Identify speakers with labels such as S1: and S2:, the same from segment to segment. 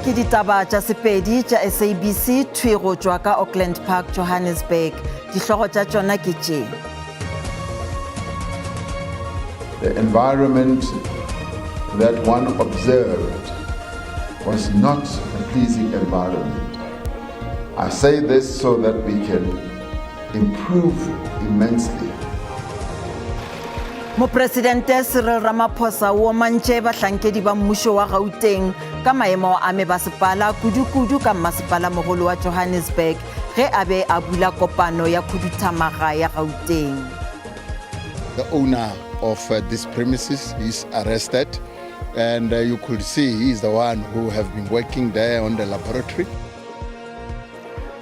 S1: Tše ke ditaba tša Sepedi tša SABC thwi go tšwa ka Auckland Park, Johannesburg. Dihlogo tša tšona ke tše.
S2: The environment that one observed was not a pleasing environment. I say this so that we can improve immensely.
S1: Mopresidente Cyril Ramaphosa o omantše bahlankedi ba mmušo wa Gauteng ka maemo a mebasepala, kudu-kudu ka mmasepalamogolo wa Johannesburg ge a be a bula kopano ya khuduthamaga ya Gauteng.
S2: The owner of uh, this premises is arrested and uh, you could see he is the one who have been working there on the laboratory.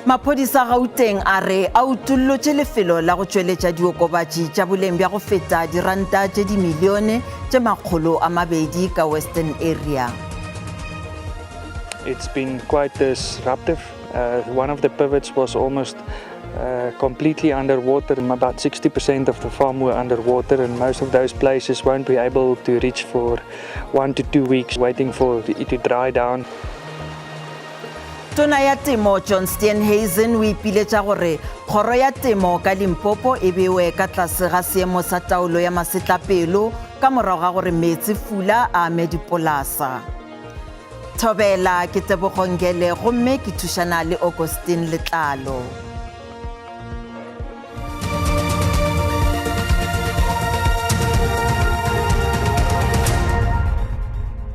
S1: Maphodisa a Gauteng a re a utollotše lefelo la go tšweletša diokobatši tša boleng bja go feta diranta tše dimilione tše 200 ka Western Area.
S3: It's been quite disruptive. Uh, one of the pivots was almost uh, completely underwater. About 60% of the farm were underwater, and most of those places won't be able to reach for one to two weeks, waiting for it to dry down.
S1: Tona ya Temo John Steenhuisen o ipiletša gore kgoro ya temo ka Limpopo e bewe ka tlase ga seemo sa taolo ya masetlapelo ka morago ga gore meetse fula a ame dipolasa. Thobela ke Tebogo Ngele gomme ke thušana le Augustine Letlalo.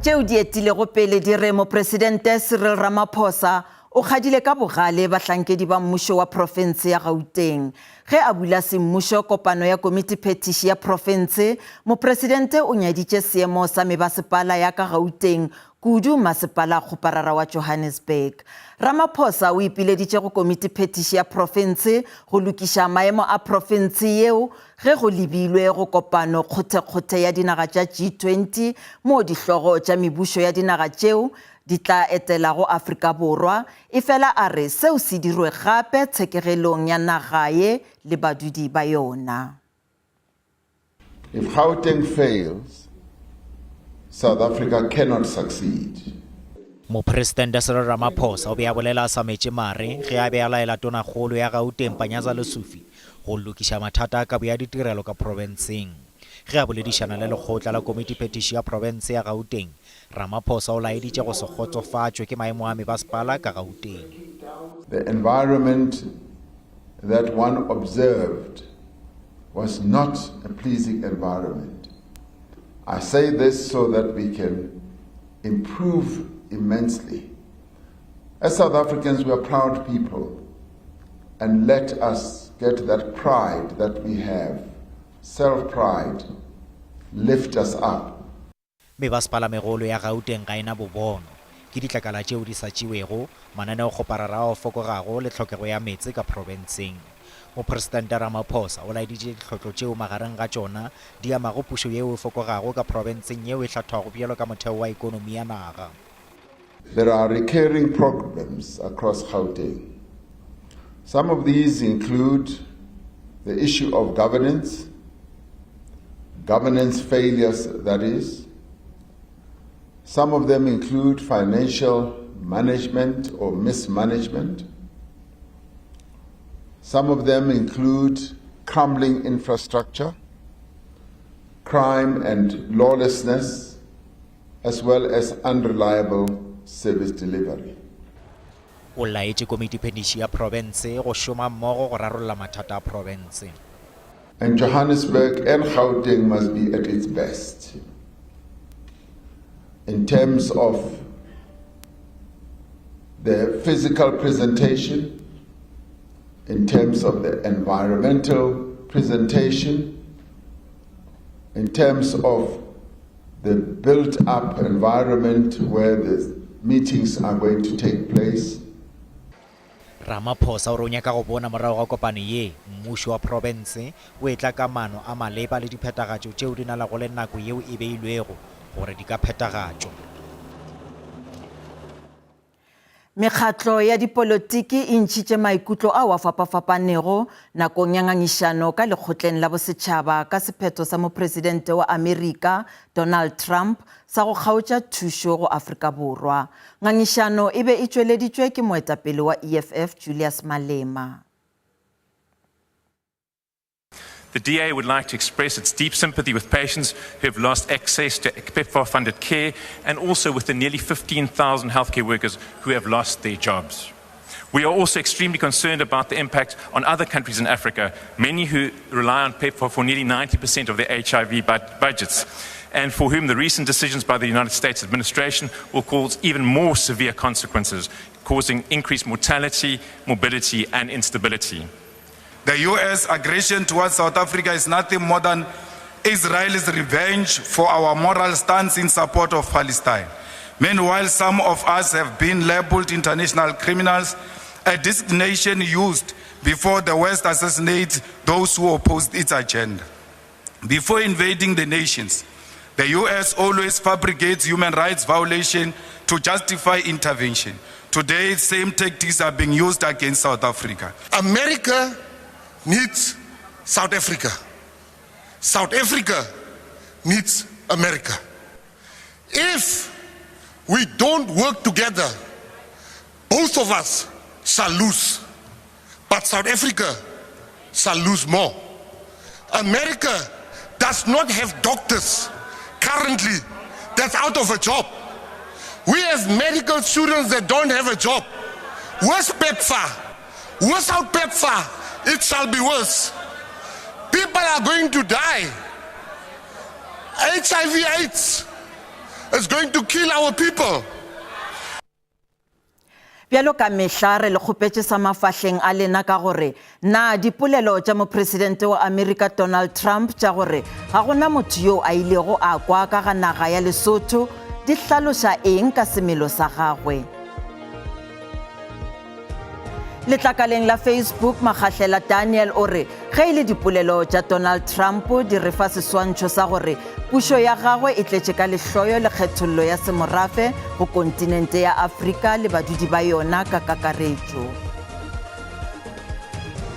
S1: Tšeo di etilego pele di re Mopresidente Cyril Ramaphosa o kgadile ka bogale bahlankedi ba mmušo wa profense ya Gauteng. Ge a bula semmušo kopano ya komitiphethiši ya profense, Mopresidente o nyaditše seemo sa mebasepala ya ka Gauteng kudu masepala kgoparara wa Johannesburg. Ramaphosa o ipileditše go komitiphethiši ya profense go lokiša maemo a profense yeo ge go lebilwe go kopano kgothekgothe ya dinaga tša G20 moo dihlogo tša mebušo ya dinaga tšeo di tla etelago Afrika Borwa, efela a re seo se dirwe gape tshekegelong ya naga ye le badudi ba yona.
S2: If Gauteng fails, South Africa cannot succeed.
S4: Mopresidente Cyril Ramaphosa o be a bolela a sa metše mare ge a be a laela Tonakgolo ya Gauteng Panyaza Lesufi go lokiša mathata a kabo ya ditirelo ka profenseng. Ge a boledišana le lekgotla la komitiphethiši ya profense ya Gauteng, Ramaphosa o laeditše go se kgotsofatšwe ke maemo a mebasepala ka Gauteng.
S2: The environment that one observed was not a pleasing environment. I say this so that we can improve immensely. As South Africans, we are proud people, and let us get that pride that we have, self pride, lift us up.
S4: Mebaspalamegolo ya Gauteng ga e na bobono. Ke ditlakala tšeo di sa tšewego, mananeokgoparara ao a fokogago le tlhokego ya meetse ka profenseng. Mopresidente Ramaphosa o laeditše ditlhotlo tšeo magareng ga tšona di amago pušo yeo e fokogago ka profenseng yeo e hlathwago bjalo ka motheo wa ekonomi ya naga.
S2: There are recurring problems across Gauteng. Some of these include the issue of governance, governance failures, that is. Some of them include financial management or mismanagement. Some of them include crumbling infrastructure, crime and lawlessness, as well as unreliable service delivery.
S4: O laetše komitiphethiši ya profense go šoma mmogo go rarolla mathata a profense.
S2: And Johannesburg and Gauteng must be at its best in terms of the physical presentation, in terms of the environmental presentation, in terms of the built up environment where the meetings are going to take place.
S4: Ramaphosa o re o nyaka go bona morago ga kopano ye, mmušo wa profense o etla ka maano a maleba le diphethagatšo tšeo di nalago le nako yeo e beilwego gore di ka phethagatšwa.
S1: Mekgatlo ya dipolotiki e ntšhitše maikutlo ao a fapafapanego nakong ya ngangišano ka Lekgotleng la Bosetšhaba ka sephetho sa Mopresidente wa Amerika Donald Trump sa go kgaotša thušo go Afrika Borwa. Ngangišano e be e tšweleditšwe ke moetapele wa EFF Julius Malema.
S5: The DA would like to express its deep sympathy with patients who have lost access to PEPFAR-funded care and also with the nearly 15,000 healthcare workers who have lost their jobs. We are also extremely concerned about the impact on other countries in Africa, many who rely on PEPFAR for nearly 90% of their HIV budgets, and for whom the recent decisions by the United States administration will cause even more severe consequences, causing increased mortality, morbidity, and instability.
S6: The US aggression towards South Africa is nothing more than Israel's revenge for our moral stance in support of Palestine. Meanwhile, some of us have been labeled international criminals, a designation used before the West assassinates those who opposed its agenda. Before invading the nations, the US always fabricates human rights violation to justify intervention. Today, same tactics are being used against South Africa.
S7: America needs South Africa. South Africa needs America. If we don't work together, both of us shall lose. But South Africa shall lose more. America does not have doctors currently that's out of a job. We have medical students that don't have a job. Worse PEPFAR. Without PEPFAR, it shall be worse. People are going to die. HIV AIDS is going to kill our people.
S1: Bjalo ka mehla re le kgopetše sa mafahleng a lena ka gore na dipolelo tša Mopresidente wa Amerika Donald Trump tša gore ga go na motho yo a ilego a kwa ka ga naga ya Lesotho di hlaloša eng ka semelo sa gagwe? Letlakaleng la Facebook, Makgahlela Daniel o re ge e le dipolelo tša Donald Trump di re fa seswantšho sa gore pušo ya gagwe e tletše ka lehloyo le kgethollo ya semorafe go kontinente ya Afrika le badudi ba yona ka kakaretšo.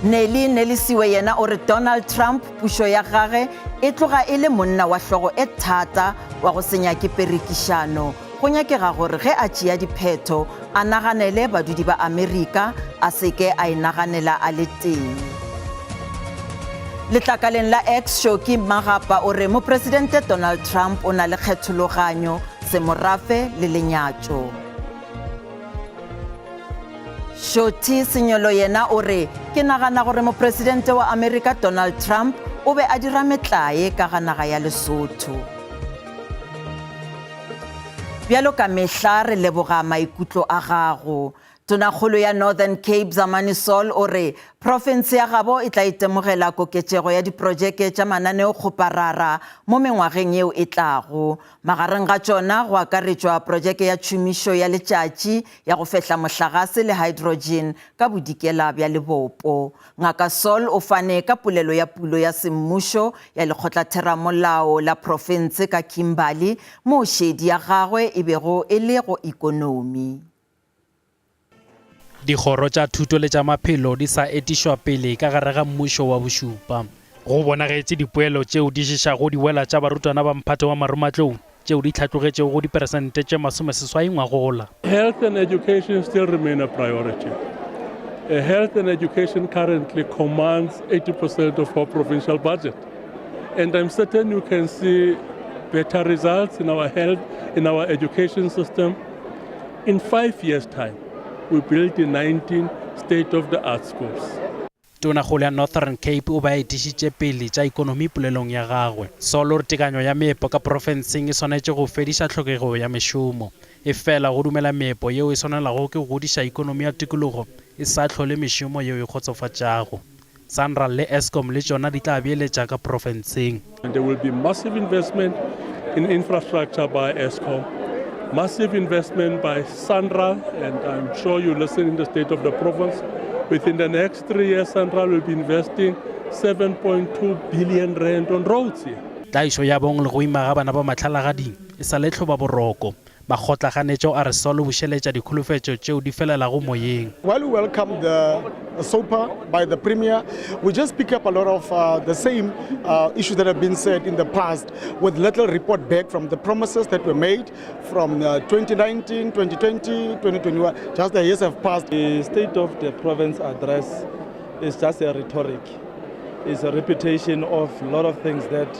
S1: Nelly Nelisiwe yena o re Donald Trump pušo ya gage e tloga e le monna wa hlogo e thata wa go se nyake perekišano. Go nyakega gore ge a tšea diphetho a naganele badudi ba Amerika, a se ke a e naganela a le tee. Letlakaleng la X, Shoki Magapa o re Mopresidente Donald Trump o na le kgethologanyo, semorafe le lenyatšo. Shoti Senyolo yena o re, Ke nagana gore Mopresidente wa Amerika Donald Trump o be a dira metlae ka ga naga ya Lesotho. Bjalo ka mehla re leboga maikutlo a gago. Tonakgolo ya Northern Cape Zamani Saul o re profense ya gabo e tla itemogela koketšego ya diprojeke tša mananeokgoparara mo mengwageng yeo e tlago. Magareng ga tšona go akaretšwa projeke ya tšhomišo ya letšatši ya go fehla mohlagase le hydrogen ka bodikela bja lebopo. Ngaka Saul o fane ka polelo ya pulo ya semmušo ya lekgotlatheramolao la profense ka Kimberley moo šedi ya gagwe e bego e le go ikonomi.
S8: Dikgoro tša thuto le tša maphelo di sa etišwa pele ka gare ga mmušo wa bošupa. Go bonagetše dipoelo tšeo di šešago di wela tša barutwana ba mphato wa marematlou tšeo di hlatlogetšego go diperesente tše 80 ngwagola.
S9: Health and education still remain a priority. Health and education currently commands 80% of our provincial budget. And I'm certain you can see better results in our health, in our education system. In 5 years' time, we built 19 state-of-the-art schools.
S8: Tonakgolo ya Northern Cape o be a etišitše pele tša ikonomi polelong ya gagwe. Saul o re tekanyo ya meepo ka profenseng e swanetše go fediša tlhokego ya mešomo. Efela go dumela meepo yeo e swanelago ke go godiša ikonomi ya tikologo e sa hlole mešomo yeo e kgotsofatšago. Sanral le Eskom le tšona di tla beeletša ka profenseng.
S9: There will be massive investment in infrastructure by Eskom, massive investment by Sanral, and I'm sure you listen in the state of the province. Within the next 3 years, Sanral will be investing 7.2 billion rand on roads here.
S8: Tlaišo ya bong le go ima ga bana ba mahlalagading e sa le hlobaboroko. Makgotlakganetšo a re Saul o bušeletša dikholofetšo tšeo di felelago moyeng.
S10: While we welcome the SOPA by the Premier, we just pick up a lot of uh, the same uh, issues that have been said in the past with little report back from the promises that were made from uh, 2019, 2020, 2021. Just the years have passed.
S9: The state of the province address is just a rhetoric. It's a repetition of a lot of things that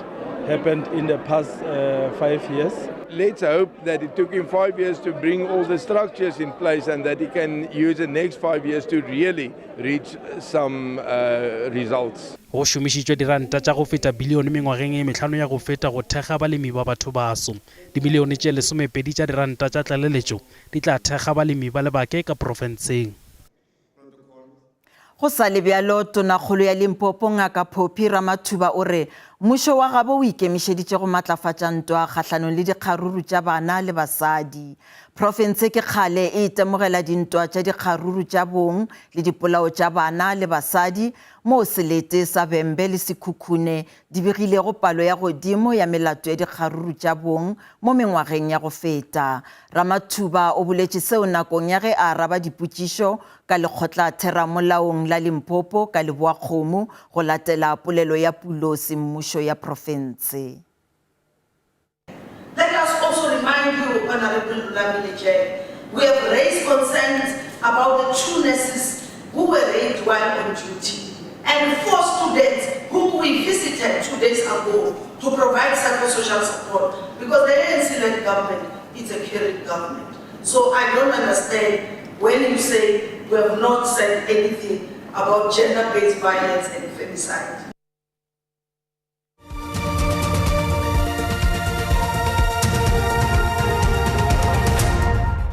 S9: happened in the past uh, five years.
S2: Let's hope that it took him five years to bring all the structures in place and that he can use the next five years to really reach some uh, results.
S8: Go šomišitšwe diranta tša go feta bilione mengwageng e mehlano ya go feta go thekga balemi ba bathobaso. Dimilione tše lesomepedi tša diranta tša tlaleletšo di tla thekga balemi ba lebake ka profenseng.
S1: Go sa le bjalo, Tonakgolo ya Limpopo Ngaka Phophi Ramathuba o re mmušo wa gabo o ikemišeditše go matlafatša ntwa kgahlanong le dikgaruru tša bana le basadi. Profense ke kgale e itemogela dintwa tša dikgaruru tša bong le dipolao tša bana le basadi moo selete sa Vhembe le Sekhukhune di begilego palo ya godimo ya melato ya dikgaruru tša bong mo mengwageng ya go feta. Ramathuba o boletše seo nakong ya ge a araba dipotšišo ka Lekgotlatheramolaong la Limpopo ka Leboakgomo go latela polelo ya pulo semmušo ya profense.
S11: Let us also remind you, Honourable Lulamile Jele, we have raised concerns about the two nurses who were raped while on duty and four students whom we visited two days ago to provide psychosocial support because the ANC-led government is a caring government. So I don't understand when you say we have not said anything about gender-based violence and femicide.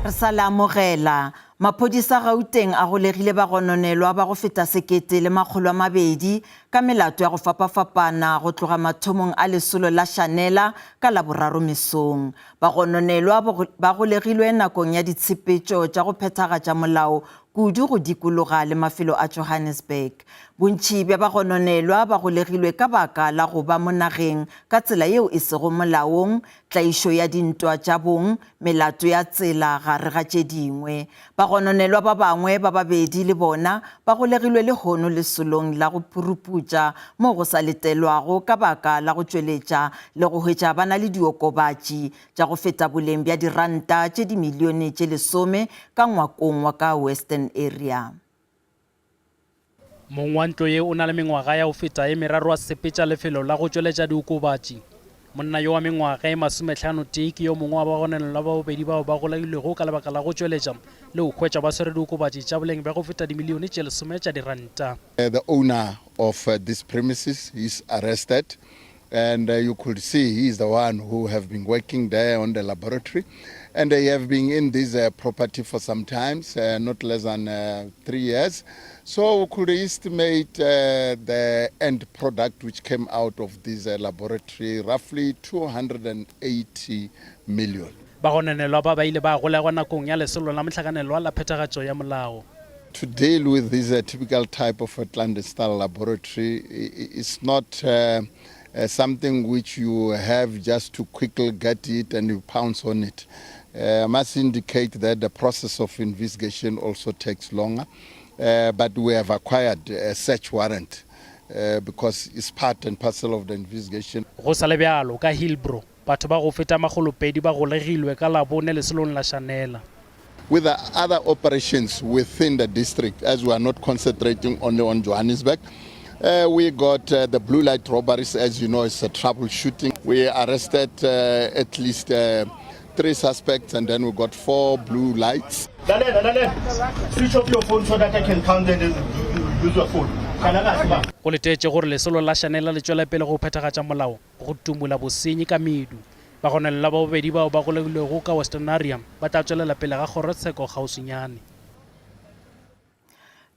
S1: Re sa le amogela. Maphodisa Gauteng a golegile bagononelwa ba go feta 1200 ka melato ya go fapafapana go tloga mathomong a lesolo la Shanela ka Laboraro mesong. Bagononelwa ba golegilwe nakong ya ditshepetšo tša go phethagatša molao kudu go dikologa le mafelo a Johannesburg. Bontši bja bagononelwa ba golegilwe ka baka la go ba mo nageng ka tsela yeo e sego molaong, tlaišo ya dintwa tša bong, melato ya tsela gare ga tše dingwe. Bagononelwa ba bangwe ba babedi le bona ba golegilwe lehono lesolong la go puruputša moo go sa letelwago ka baka la go tšweletša le go hwetša ba na le diokobatši tša go feta boleng bja diranta tše dimilione tše lesome ka ngwakong wa ka Western Area.
S8: Mong wa ntlo ye o na le mengwaga ya go feta ye meraro a sepetša lefelo la go tšweletša diokobatši. Monna yo wa mengwaga ye masomehlano-tee ke yo mongwe wa bagononelwa ba bobedi bao ba golailwego ka lebaka la go tšweletša le go hwetšwa ba swere diokobatši tša boleng bja go feta dimilione tše lesome tša diranta.
S2: The owner of this premises is arrested and uh, you could see he is the one who have been working there on the laboratory and they have been in this uh, property for some times uh, not less than uh, three years so we could estimate uh, the end product which came out of this uh, laboratory roughly 280 million
S8: Bagononelwa ba ba ile ba golegwa nakong ya lesolo la mohlakanelwa la phethagatšo ya molao.
S2: To deal with this uh, typical type of a clandestine laboratory is not uh, uh, something which you have just to quickly get it and you pounce on it. Uh, I must indicate that the process of investigation also takes longer, uh, but we have acquired a search warrant uh, because it's part and parcel of the investigation.
S8: Go sa le bjalo, ka Hillbrow, Batho ba go feta makgolopedi ba golegilwe ka Labone lesolong la Shanela.
S2: With the other operations within the district, as we are not concentrating only on Johannesburg, uh, we got uh, the blue light robberies, as you know, it's a troubleshooting. We arrested uh, at least uh, three suspects and then we got four blue lights.
S12: Lalela, lalela. Switch off your phone so that I can count and use your phone.
S8: Go letetše gore lesolo la Shanela le tšwele pele go phethagatša molao. Go tumola bosenyi ka medu. Bagononelwa ba bobedi bao ba golegilwego ka Westonaria ba tla tšwelela pele ga kgorotsheko kgauswinyane.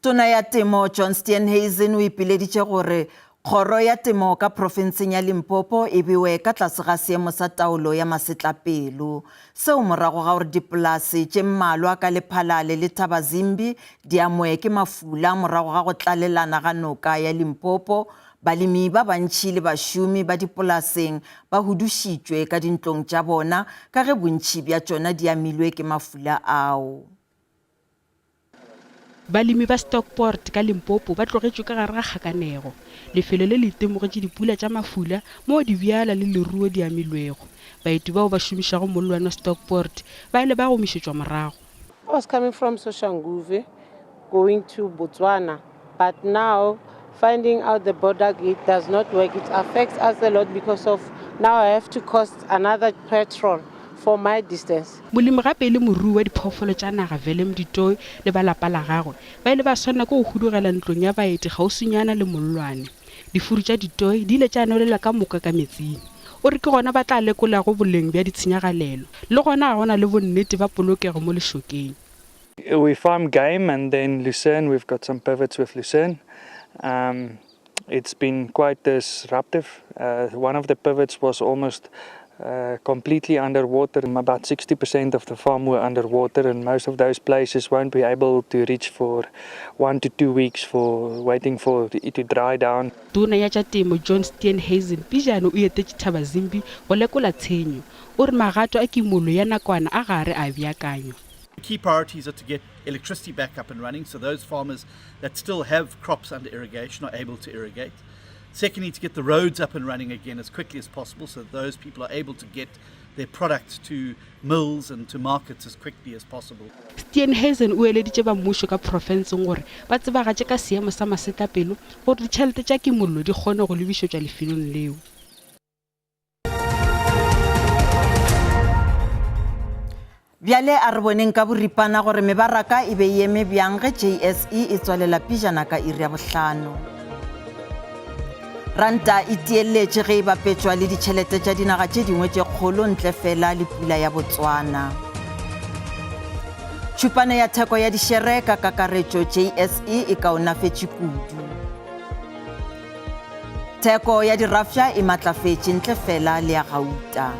S1: Tona ya Temo John Steenhuisen o ipileditše gore Kgoro ya Temo ka profenseng ya Limpopo e bewe ka tlase ga seemo sa taolo ya masetlapelo. Seo morago ga gore dipolase tše mmalwa ka Lephalale le Thabazimbi di angwe ke mafula morago ga go tlalelana ga noka ya Limpopo. Balemi ba bantši le bašomi ba dipolaseng ba hudušitšwe ka dintlong tša bona ka ge bontši bja tšona di amilwe ke mafula ao.
S13: Balemi ba Stockport ka Limpopo ba tlogetšwe ka gare ga kgakanego. Lefelo le le itemogetše dipula tša mafula moo dibjala le leruo di amilwego. Baeti bao ba šomišago mollwane wa Stockport ba ile ba gomišetšwa morago.
S14: I was coming from Soshanguve going to Botswana but now finding out the border gate does not work it affects us a lot because of now I have to cost another petrol for my distance.
S13: Molemi gape e le morui wa diphoofolo tša naga Willem du Toit le ba lapa la gagwe ba ile ba swanela ke go hudugela ntlong ya baeti kgauswinyana le mollwane. Difuru tša du Toit di ile tša nwelela ka moka ka metsing. O re ke gona ba tla lekolago boleng bja ditshenyagalelo. Le gona ga go na le bonnete ba polokego mo lešokeng.
S3: We farm game and then lucerne, we've got some pivots with lucerne. Um, it's been quite disruptive. Uh, one of the pivots was almost uh, completely underwater. About 60% of the farm were underwater, and most of those places won't be able to reach for one to two weeks for waiting for it to dry down.
S13: Tona ya tša temo John Steenhuisen pejana o etetše Thabazimbi go lekola tshenyo. O re magato a kimollo ya nakwana a gare a beakanywa.
S15: Key priorities are to get electricity back up and running so those farmers that still have crops under irrigation are able to irrigate. Secondly, to get the roads up and running again as quickly as possible so that those people are able to get their products to mills and to markets as quickly as possible.
S13: Steenhuisen o eleditše ba mmušo ka profenseng gore ba tsebagatše ka seemo sa masetlapelo gore ditšhelete tša kimollo di kgone go lebišetšwa lefelong leo.
S1: Bjale a re boneng ka boripana gore mebaraka e be e eme bjang ge JSE e tswalela pejana ka iri ya bohlano. Ranta e tielletše ge e bapetšwa le ditšhelete tša dinaga tše dingwe tše kgolo ntle fela le pula ya Botswana. Tšhupane ya theko ya dišere ka kakaretšo JSE e kaonafetše kudu. Theko ya dirafša e matlafetše ntle fela le ya gauta.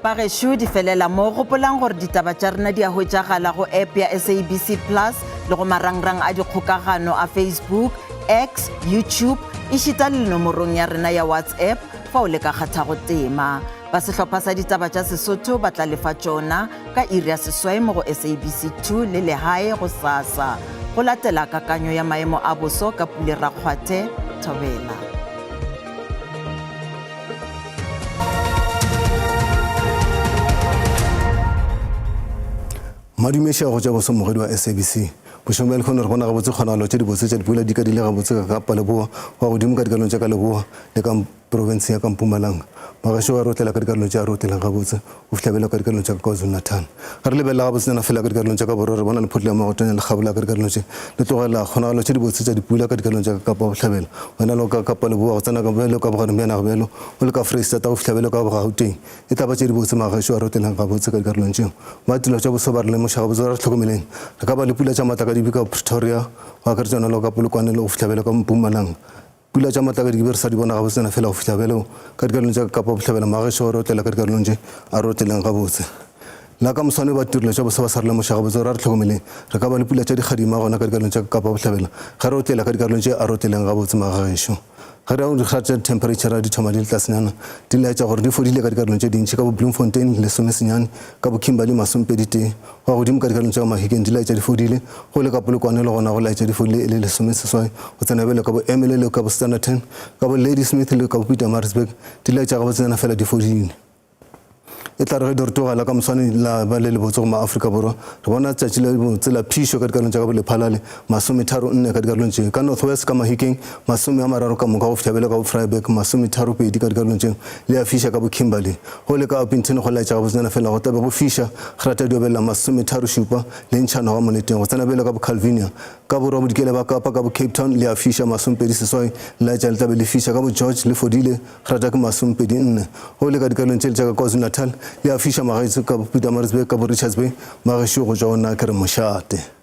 S1: Bagešo di felela mo. Gopolang gore ditaba tša rena di a hwetšagala go app ya SABC Plus le go marangrang a dikgokagano a Facebook, X, YouTube ešita le nomorong ya rena ya WhatsApp fao le ka kgathago tema. Ba sehlopha sa ditaba tša Sesotho ba tla lefa tšona ka iri ya seswai mo go SABC 2 le Lehae gosasa. Go latela kakanyo ya maemo a boso ka Pule Rakgwathe, Thobela.
S16: Madumeša go tša boso mogedi wa SABC. Bošego bja lehono re bona gabotse kgonagalo tše dibotse tša dipula di ka dile gabotse ka Kapa Leboa wa godimo ka dikarolong tša ka Leboa le ka Profenseng ya ka Mpumalanga. Magašo a rotlela ka dikarolong tše a rotelang gabotse go fihla bjalo ka dikarolong tša ka KwaZulu-Natal. Ge re lebelela gabotsenyana fela ka dikarolong tša ka borwa re bona lephoto la Magotonya le kgabola ka dikarolong tše le tlogela kgonagalo tše dibotse tša dipula ka dikarolong tša ka Kapa Bohlabela. Wena le ka Kapa Leboa go tsena ka bjalo ka bogareng bja naga bjalo o le ka Freistata go fihla bjalo ka Bogauteng e tla ba tše dibotse magašo a rotelang gabotse ka dikarolong tšeo. Ba dilo tša boso ba re lemoša gabotse gore re hlokomeleng re ka ba le pula tša matlakadibe ka Pretoria go akaretša yona le ka Polokwane le go fihla bjalo ka Mpumalanga. Pula tša matlakadi ke be re sa di bona gabotsena fela go fihla bjalo ka dikarolong tša Kapa Bohlabela magešo re otlela ka dikarolong tše a re otleleng gabotse. La ka moswane ba tirelo tša bosa ba sa re lemoša gabotse gore a re hlokomeleng re ka ba le pula tša dikgadima gona ka dikarolong tša Kapa Bohlabela ge re otlela ka dikarolong tše a re otleleng gabotse magagešo. Ge re ya go dikgara tša dithemphereitšhara di thoma di le tlasenyana di laetša gore di fodile ka dikarolong tše dintši ka bo Bloemfontein lesomesenyane ka bo Kimberley masomepeditee Go ya godimo ka dikarolong tša ka Mahikeng di laetša di fodile, go le ka Polokwane le gona go laetša di fodile e le lesomeseswai, go tsena bjalo ka bo Ermelo le ka bo Standerton, ka bo Ladysmith le ka bo Pietermaritzburg di laetša gabotsenyana fela di fodile. E tla re ge di rotoga la ka moswane la ba le lebotse go maAfrika Borwa, re bona tšatši le botse la phišo ka dikarolong tša ka bo Lephalale, masometharo-nne ka dikarolong tše, ka North West ka Mahikeng, 30 ka moka go fihla bjalo ka bo Vryburg, 32 ka dikarolong tšeo, le a fiša ka bo Kimberley. Go le ka Upington go laetša gabotsenyana fela go tla be go fiša, ge rata di obelela 37 le ntšha noga moleteng. Go tsena bjalo ka bo Calvinia, ka borwa bodikela ba Kapa, ka bo Cape Town le a fiša, 28 le laetša le tla be le fiša, ka bo George le fodile, ge rata ke 24. Go le ka dikarolong tšele tša ka KwaZulu-Natal le a fiša, magaetsho ka bo Pietermaritzburg, ka bo Richards Bay, magešo go tšwa go nna ke re mošate.